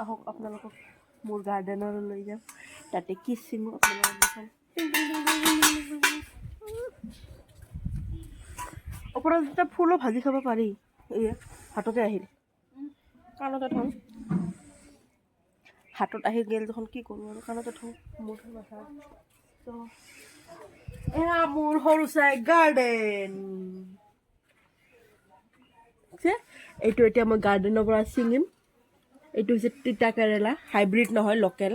আহক, আপোনালোকক মোৰ গাৰ্ডেনলৈ লৈ যাম। তাতে কি চিঙো আপোনালোকক দেখাম। অপৰাজিতা ফুলো ভাজি খাব পাৰি। এয়া হাততে আহিল, কাণতে থওঁ। হাতত আহি গ'ল দেখোন, কি কৰোঁ আৰু, কাণতে থওঁ মোৰ মাথা। ত' এয়া মোৰ সৰু চাই গাৰ্ডেন। এইটো এতিয়া মই গাৰ্ডেনৰ পৰা ছিঙিম। এইটো হৈছে তিতা কেৰেলা, হাইব্ৰিড নহয়, লোকেল।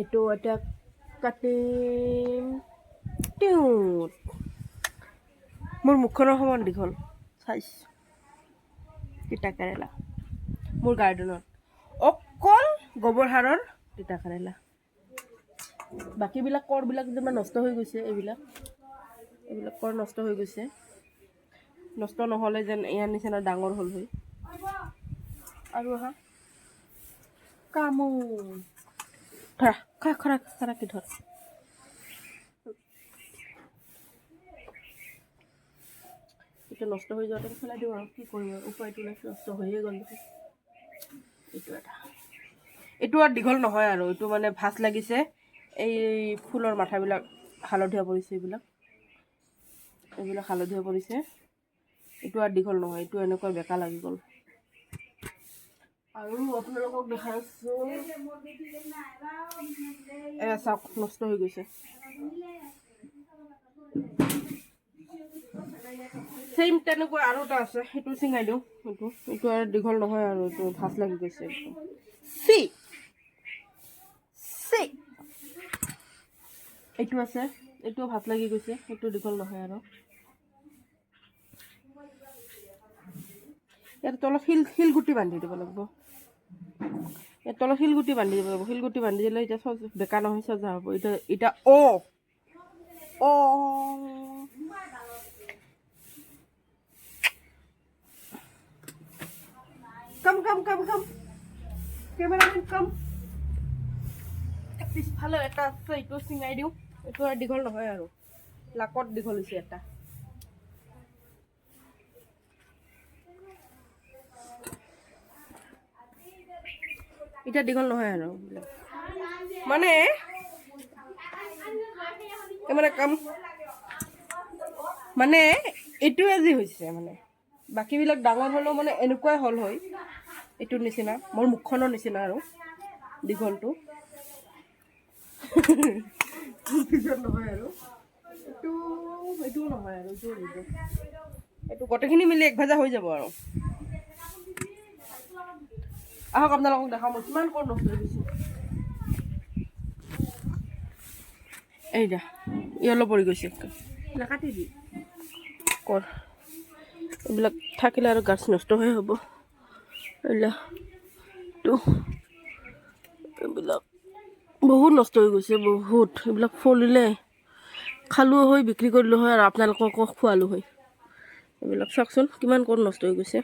এইটো এতিয়া কাটিম। টিউত মোৰ মুখখনৰ সমান দীঘল চাইজ তিতা কেৰেলা। মোৰ গাৰ্ডেনত অকল গোবৰ সাৰৰ তিতা কেৰেলা। বাকীবিলাক কৰবিলাক যেনিবা নষ্ট হৈ গৈছে। এইবিলাক কৰ নষ্ট হৈ গৈছে। নষ্ট নহ'লে যেন ইয়াৰ নিচিনা ডাঙৰ হ'ল হৈ। আৰু আহা, কামোন ধৰা, খা, খৰা খৰাকি ধৰ। এইটো নষ্ট হৈ যোৱাতে পেলাই দিওঁ আৰু কি কৰিম আৰু, উপায়টো নাই, নষ্ট হৈয়ে গ'ল দেখোন। এইটো এটা, এইটো আৰু দীঘল নহয় আৰু। এইটো মানে ভাজ লাগিছে। এই ফুলৰ মাথাবিলাক হালধীয়া পৰিছে। এইবিলাক হালধীয়া পৰিছে। এইটো আৰু দীঘল নহয়, এইটো এনেকুৱা বেকা লাগি গ'ল। আৰু আপোনালোকক দেখাই আছোঁ, এয়া চাওক, নষ্ট হৈ গৈছে। ছেইম তেনেকুৱা আৰু এটা আছে, সেইটো ছিঙাই দিওঁ। এইটো আৰু দীঘল নহয় আৰু, এইটো ভাজ লাগি গৈছে একদম। চি চি এইটো আছে, এইটোও ভাজ লাগি গৈছে, সেইটো দীঘল নহয় আৰু। ইয়াৰ তলত শিলগুটি বান্ধি দিব লাগিব। ইয়াৰ তলত শিলগুটি বান্ধি দিব লাগিব। শিলগুটি বান্ধি দিলে এতিয়া চজ বেকা নহয়, চজা হ'ব। এতিয়া অ অ come come come come, cameraman come. পিছফালে এটা আছে, এইটো ছিঙাই দিওঁ। এইটো আৰু দীঘল নহয় আৰু, লাকত দীঘল হৈছে এটা। এতিয়া দীঘল নহয় আৰু, মানে মানে কাম মানে এইটোৱে যি হৈছে, মানে বাকীবিলাক ডাঙৰ হ'লেও মানে এনেকুৱাই হ'ল হয়, এইটোৰ নিচিনা, মোৰ মুখখনৰ নিচিনা আৰু দীঘলটো পিছত নহয় আৰু। এইটো এইটোও নহয় আৰু, এইটো এইটো গোটেইখিনি মিলি এক ভাজা হৈ যাব আৰু। আহক, আপোনালোকক দেখাওঁ মই কিমান ক'ত নষ্ট হৈ গৈছে। এইটা ই অলপ পৰি গৈছে। কাটি দি কৰ এইবিলাক থাকিলে আৰু গাছ নষ্ট হৈ হ'ব। এইবিলাক এইবিলাক বহুত নষ্ট হৈ গৈছে, বহুত। এইবিলাক ফলিলে খালোঁ হয়, বিক্ৰী কৰিলোঁ হয় আৰু আপোনালোককো খোৱালোঁ হয়। এইবিলাক চাওকচোন কিমান ক'ত নষ্ট হৈ গৈছে।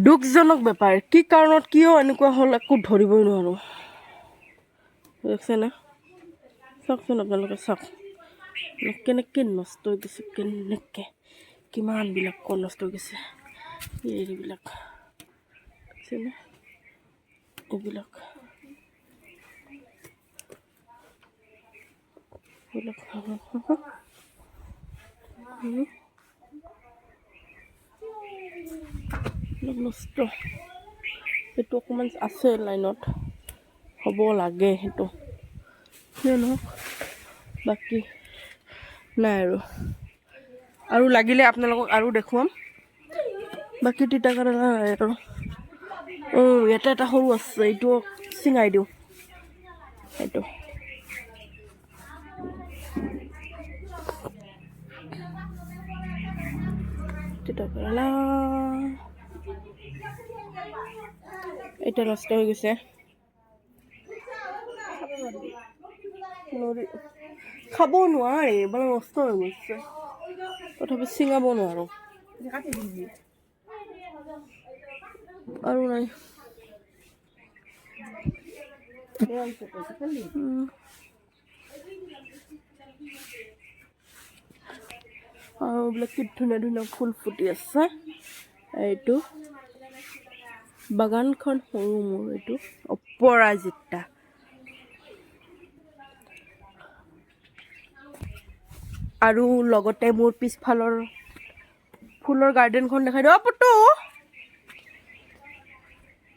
দুখজনক বেপাৰ। কি কাৰণত কিয় এনেকুৱা হ'ল একো ধৰিবই নোৱাৰোঁ। দেখছেনে? চাওকচোন আপোনালোকে, চাওক কেনেকৈ নষ্ট হৈ গৈছে, কেনেকৈ কিমানবিলাক কল নষ্ট হৈ গৈছে। এইবিলাক দেখিছেনে? এইবিলাক এইবিলাক নষ্ট। সেইটো অকণমান আছে লাইনত হ'ব লাগে, সেইটো যিয়ে নহওক, বাকী নাই আৰু। আৰু লাগিলে আপোনালোকক আৰু দেখুৱাম। বাকী তিতা কেৰেলা নাই আৰু। অঁ, ইয়াতে এটা সৰু আছে, এইটো ছিঙাই দিওঁ। এইটো তিতা কেৰেলা এতিয়া নষ্ট হৈ গৈছে, খাব নোৱাৰি মানে নষ্ট হৈ গৈছে, তথাপি ছিঙাব নোৱাৰোঁ। কাটি দিবি আৰু নাই। আৰু এইবিলাক কি ধুনীয়া ধুনীয়া ফুল ফুটি আছে। এইটো বাগানখন সৰু মোৰ, এইটো অপৰাজিতা। আৰু লগতে মোৰ পিছফালৰ ফুলৰ গাৰ্ডেনখন দেখাই দিওঁ। অ' পুতু,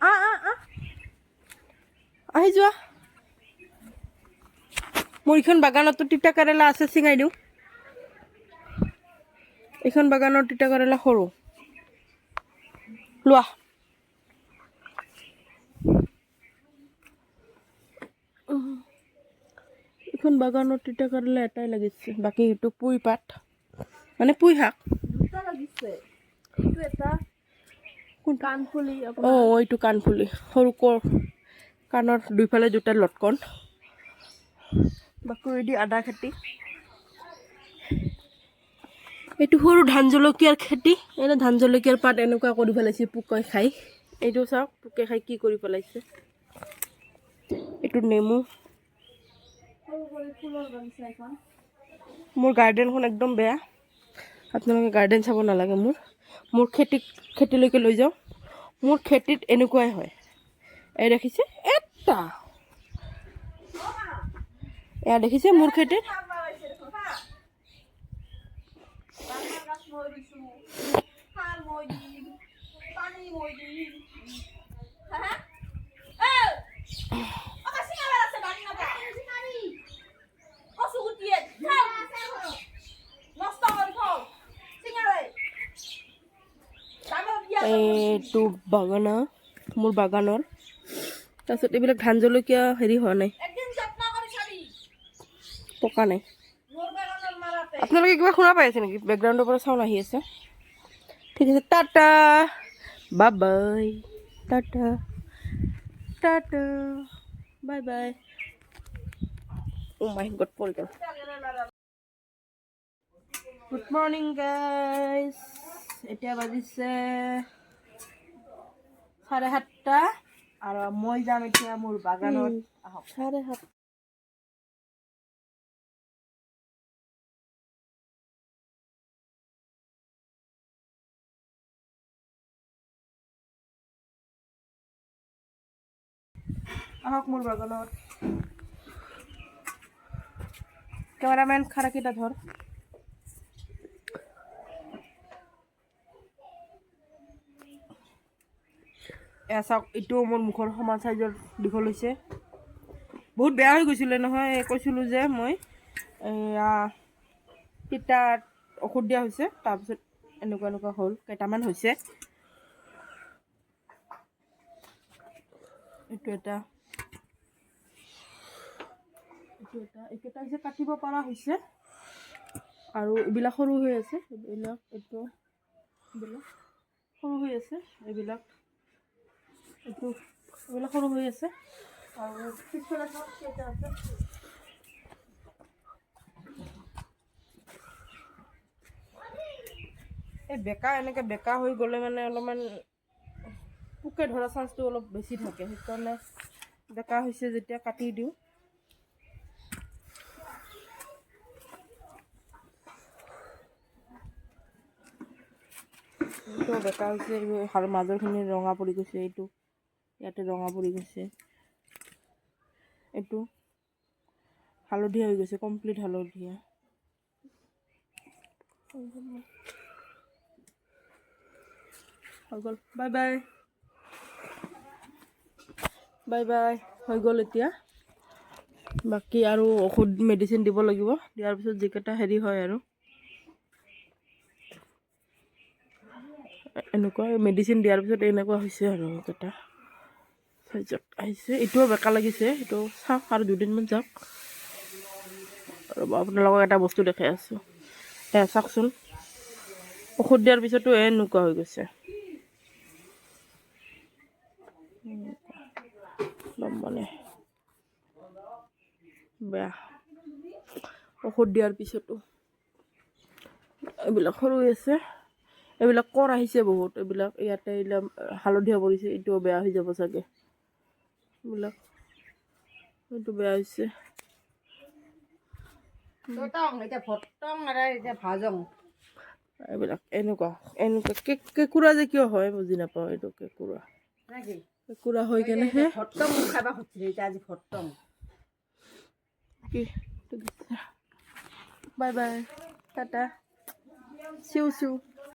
আহ আহ আহ, আহি যোৱা। মোৰ এইখন বাগানতো তিতা কেৰেলা আছে, ছিঙাই দিওঁ। এইখন বাগানৰ তিতা কেৰেলা সৰু, লোৱা। এইখন বাগানত তিতা কেৰেলা এটাই লাগিছে, বাকী এইটো পুই পাত, মানে পুই শাক। দুটা লাগিছে, এইটো এটা। কোনটো? কাণফুলি। অঁ, এইটো কাণফুলি, সৰু কৰ কাণৰ দুইফালে দুটা লটকন। বাকী আদা খেতি। এইটো সৰু ধান জলকীয়াৰ খেতি। এনে ধান জলকীয়াৰ পাত এনেকুৱা কৰি পেলাইছে পোকে খাই। এইটো চাওক, পোকে খাই কি কৰি পেলাইছে। এইটো নেমু। সৰু সৰু ফুলৰ বাগিচা এখন। মোৰ গাৰ্ডেনখন একদম বেয়া, আপোনালোকে গাৰ্ডেন চাব নালাগে। মোৰ খেতিলৈকে লৈ যাওঁ। মোৰ খেতিত এনেকুৱাই হয়। এই দেখিছে এটা, এয়া দেখিছে মোৰ খেতিত। গাছ মই ৰুইছো, সাৰ মই দিম, পানী মই দিম। হা, কচু গুটিয়ে নষ্ট কৰি থওঁ। এইটো বাগানা মোৰ বাগানৰ। তাৰপিছত এইবিলাক ধান জলকীয়া হেৰি হোৱা নাই, পকা নাই। আপোনালোকে কিবা শুনা পাই আছে নেকি? বেকগ্ৰাউণ্ডৰ পৰা চাউণ্ড আহি আছে। ঠিক আছে, tata, bye bye, tata tata, bye bye. Oh my God, পৰি গ'ল। গুড মৰ্ণিং গাইজ, এতিয়া বাজিছে 7:30 আৰু মই যাম এতিয়া মোৰ বাগানত। আহক। 7:30। আহক মোৰ বাগানত। কেমেৰামেন, খাৰাকেইটা ধৰ। এয়া চাওক, এইটোও মোৰ মুখৰ সমান চাইজৰ দীঘল হৈছে। বহুত বেয়া হৈ গৈছিলে নহয়, কৈছিলোঁ যে মই। এয়া তিতাত ঔষধ দিয়া হৈছে, তাৰপিছত এনেকুৱা এনেকুৱা হ'ল, কেইটামান হৈছে। এইটো এটা, এইটো এটা, এইকেইটা হৈছে কাটিব পৰা হৈছে। আৰু এইবিলাক সৰু হৈ আছে, এইবিলাক, এইটো, এইবিলাক সৰু হৈ আছে, এইবিলাক, এইটো, এইবিলাক সৰু হৈ আছে। আৰু পিছফালে চাওক কেইটা আছে। এই বেকা, এনেকৈ বেকা হৈ গ'লে মানে অলপমান পোকে ধৰা চান্সটো অলপ বেছি থাকে, সেইকাৰণে বেকা হৈছে যেতিয়া কাটি দিওঁ। এইটো বেকা হৈছে, এই মাজৰখিনি ৰঙা পৰি গৈছে, এইটো ইয়াতে ৰঙা পৰি গৈছে, এইটো হালধীয়া হৈ গৈছে, কমপ্লিট হালধীয়া হৈ গ'ল। বাই বাই, বাই বাই, হৈ গ'ল এতিয়া। বাকী আৰু ঔষধ মেডিচিন দিব লাগিব, দিয়াৰ পিছত যিকেইটা হেৰি হয় আৰু এনেকুৱা মেডিচিন দিয়াৰ পিছত এনেকুৱা হৈছে আৰু এইকেইটা চাইজত আহিছে। এইটোও বেকা লাগিছে, এইটো চাওক আৰু দুদিনমান যাওক। ৰ'ব, আপোনালোকক এটা বস্তু দেখাই আছোঁ। এ চাওকচোন, ঔষধ দিয়াৰ পিছতো এনেকুৱা হৈ গৈছে একদম, মানে বেয়া ঔষধ দিয়াৰ পিছতো। এইবিলাক সৰু হৈ আছে, এইবিলাক কৰ আহিছে বহুত, এইবিলাক ইয়াতে এইবিলাক হালধীয়া পৰিছে, এইটোও বেয়া হৈ যাব চাগে। এইবিলাক এইটো বেয়া হৈছে। এতিয়া ভটং আৰু এতিয়া ভাজং। এইবিলাক এনেকুৱা এনেকুৱা কেঁকুৰা যে কিয় হয় বুজি নাপাওঁ। এইটো কেঁকুৰা। নাকি? কেঁকুৰা হৈ কেনেহে। ভট্টম খাবা খুজিছিলে, এতিয়া আজি ভট্টম। কি? Bye bye, tata, see you, see you.